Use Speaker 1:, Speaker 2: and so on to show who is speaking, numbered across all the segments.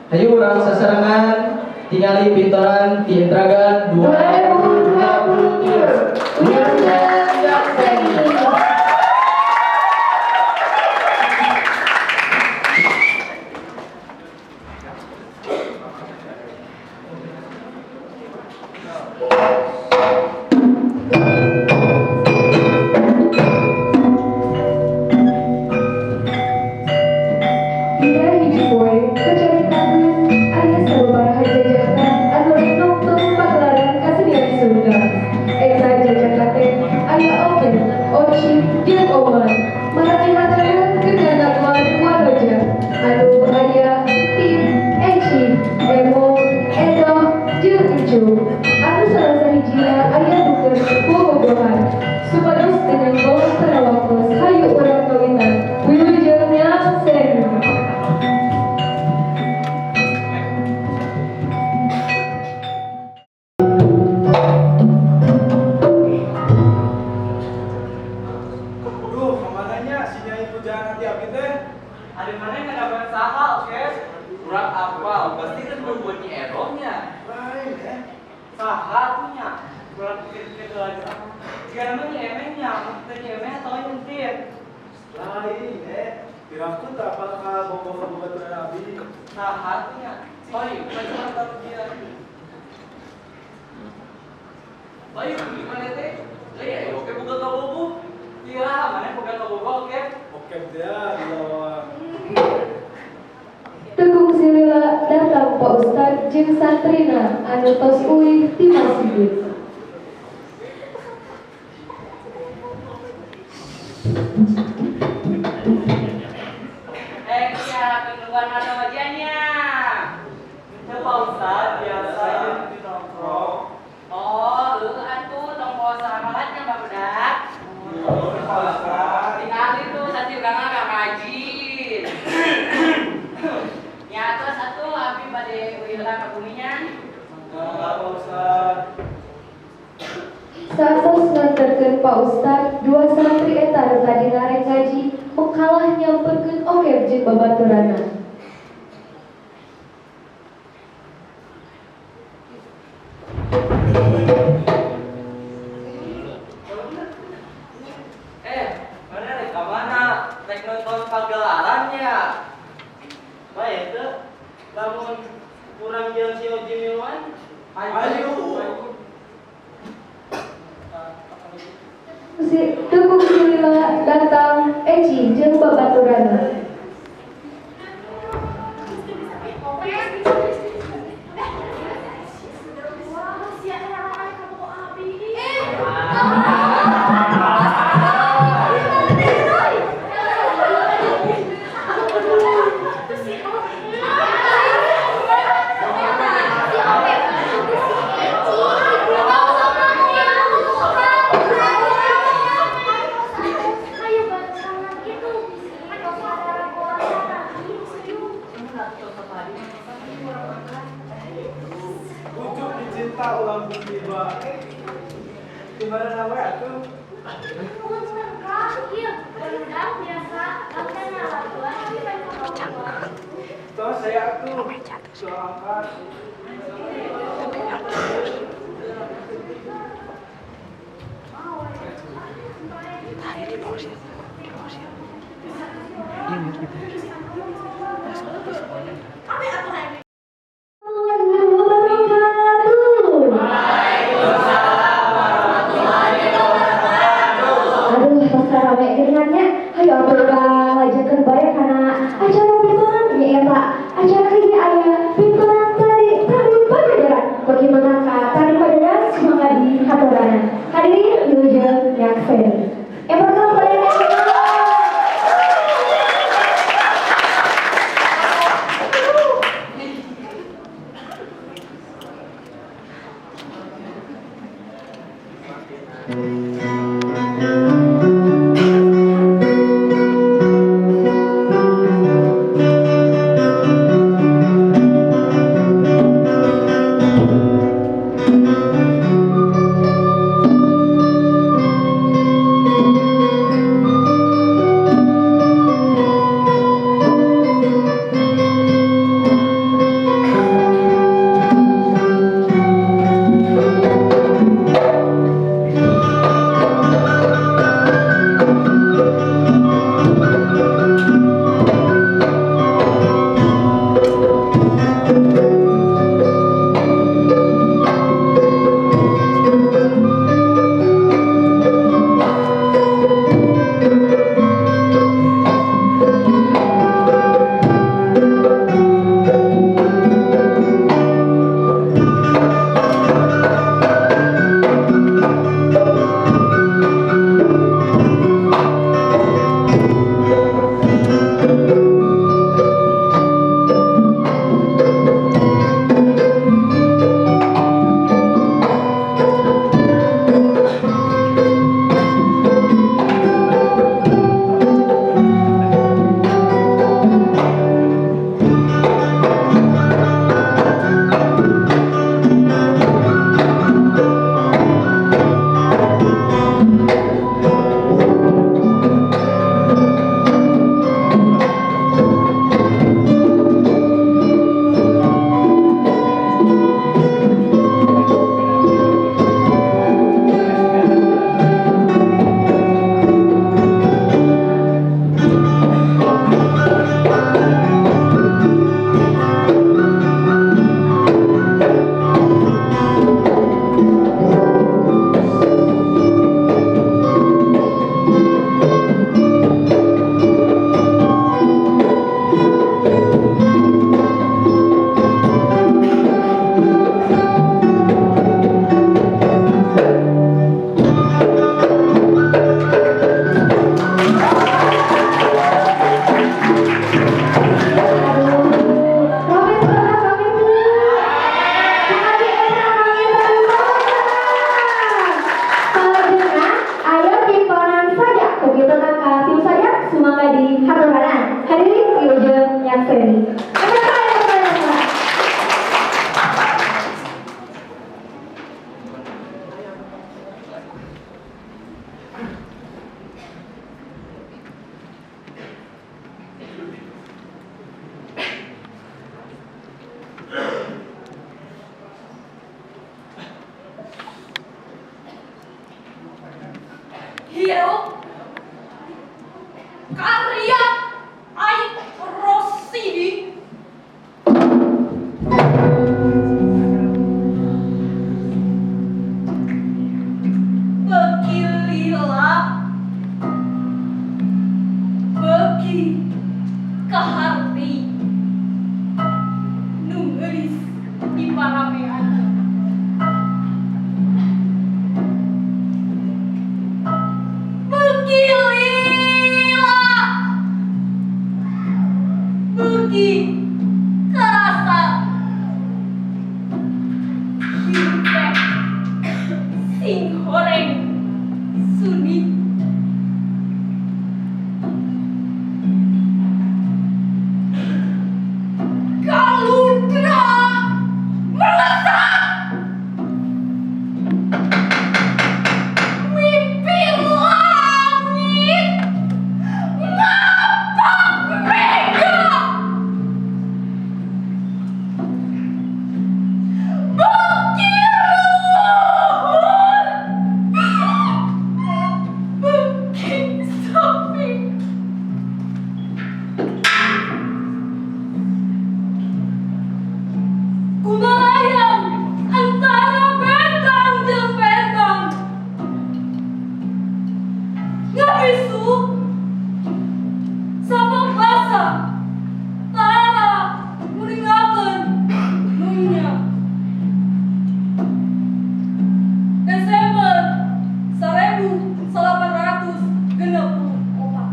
Speaker 1: Hayu urang sasarengan tingali pintoran ti Indragan 2023.
Speaker 2: Wilujeng nyakseni. Dina hiji poe kacaritakeun aya sababaraha jajakan anu rek nongtong pagelaran kasenian Sunda. Eta jajakan teh aya Omen, Oci, jeung Oman. Maranehanana keur ngadaguan wanoja anu aya Entin, Eci, Emo, Edoh, jeung Encu. Anu salah sahijina aya nu keur bobogohan. Supados teu nyenggol kana waktos, hayu urang kawitan. Wilujeng nyakseni.
Speaker 3: Duh, kemananya si Nyai pujaan nanti abdi teh?
Speaker 4: Ada mana yang dapat saha, oke? Kurang apal, pasti kan membuat Nyi Erohnya.
Speaker 3: Lain eh.
Speaker 4: Saha punya, kurang pikir-pikir lagi. Jika namanya Nyi Emehnya, maksudnya Nyi Emeh atau Nyentir.
Speaker 3: Lain eh. Piraku tak apal ka bobo kabobaturan abdi.
Speaker 4: Saha punya. Oi, macam tahu dia. Oi, gimana teh? Lah ya, oke buka kabobo. Iya, mana buka kabobo, oke?
Speaker 3: Oke dia dilawan.
Speaker 2: Teu kungsi lila datang Pak Ustad jeung santrina anu tos uih ti masjid.
Speaker 4: Eh, iya, tungguan ada wajahnya. Itu Pak Ustad biasa
Speaker 3: di nongkrong.
Speaker 5: Oh, lu atuh tong bawa sarapannya barudak.
Speaker 3: Nuhun Pak Ustad.
Speaker 5: Tingali tuh santri urang mah rajin. Ya terus atuh abi bade uih ka buminya.
Speaker 3: Mangga Pak Ustad.
Speaker 2: Saatos nganterkeun Pak Ustad, dua santri eta nu tadi rek ngaji mengkalah nyamperkeun Okep jeung babaturanna.
Speaker 4: Eh, mana rek ka mana? Rek nonton pagelarannya. Bae teu. Lamun kurang jeung si Oji miluan.
Speaker 3: Ayo.
Speaker 2: Si teu kungsi lila datang Eci jeung babaturanna.
Speaker 3: Ujuk dicinta ulang tiba. Di mana nawe atuh? Toh saya atuh. Soal angkat.
Speaker 2: Wabarakatuh. Aduh, tos rame geuningan nya. Hayu atuh urang lajengkeun bae kana acara pintoran nya eta. Acara ieu aya pintoran tari tari Pajajaran. Bagaimana ka tari Pajajaran semoga dihaturanan. Hadirin wilujeng nyakseni. Yang pertama pada
Speaker 5: Biru karya Aik Rosidi. Beki lila, beki kaharti, nu geulis di paramean. Beki lila, beki kerasa, hirup teh sing horeng suni. Galudra melesat, mimpi langit ngapak mega. Beki luhur, beki sapi. Kumalayang antara bentang jeung bentang, ngabisu sabab basa tara nguningakeun nunya. Desember 1864.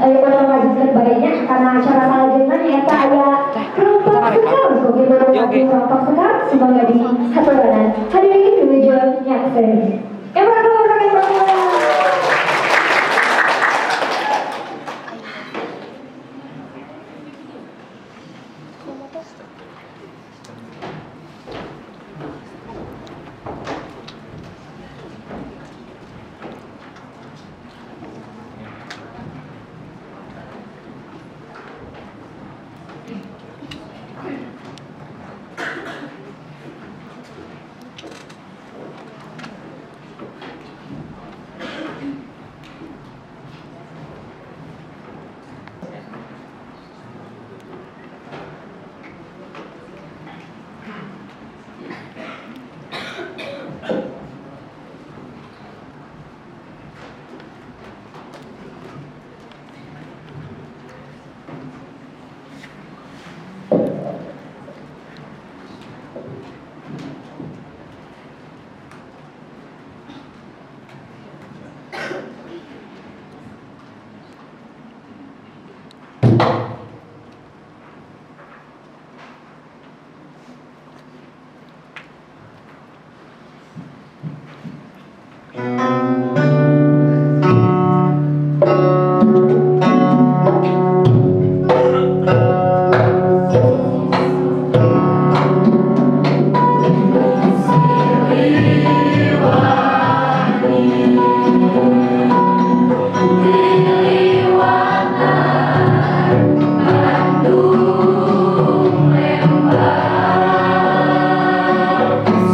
Speaker 2: Ayo urang lanjutkeun bae nya karena acara salajengna nyaeta aya Rampak Sekar. Bagaimana lagu Rampak Sekar sebagai di haturanan. Hadirin wilujeng nyaksen. Emang emang emang.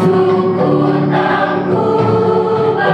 Speaker 5: Suku tangkuban.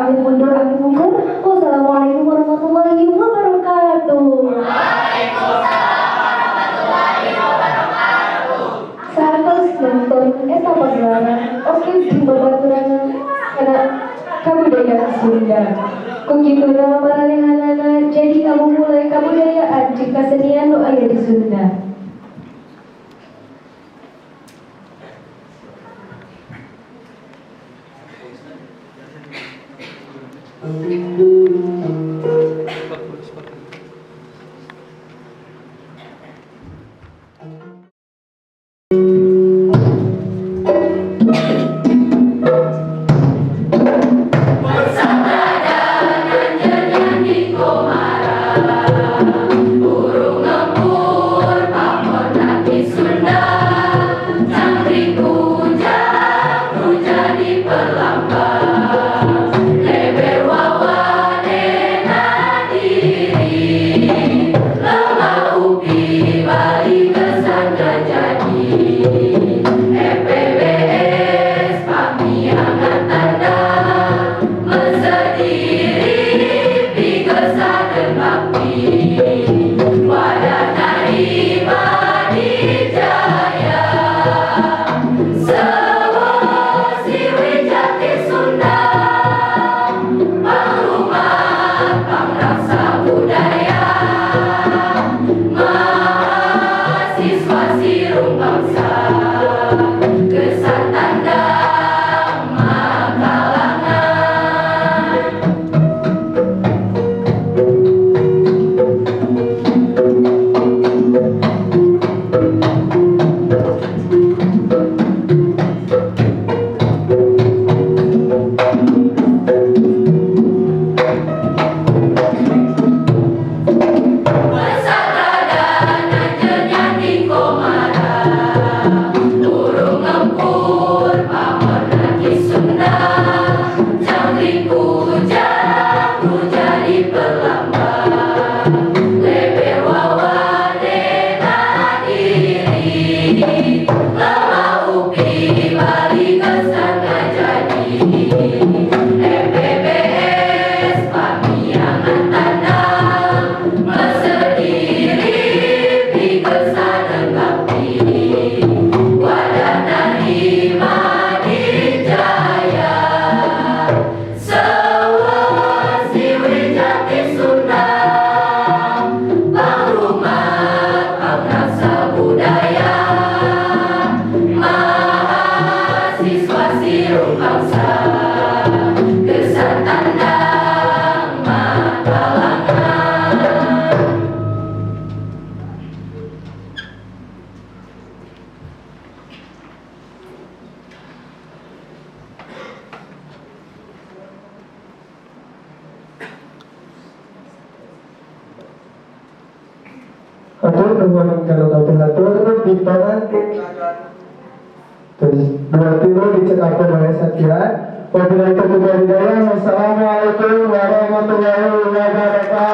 Speaker 2: Pamit mundur abdi mungkur. Wassalamualaikum warahmatullahi wabarakatuh.
Speaker 5: Waalaikumsalam warahmatullahi wabarakatuh.
Speaker 2: Saat nonton eta pagelaran oke jeung babaturanna kana kabudayaan Sunda. Ku kituna maranehanana jadi ngamumule kabudayaan jeung kasenian nu aya di Sunda.
Speaker 6: Atur nuhun kana kapihatur bintaran terus 2 tilu dicekapkeun oleh sakian. Wabillahi taufiq wal hidayah. Wassalamualaikum warahmatullahi wabarakatuh.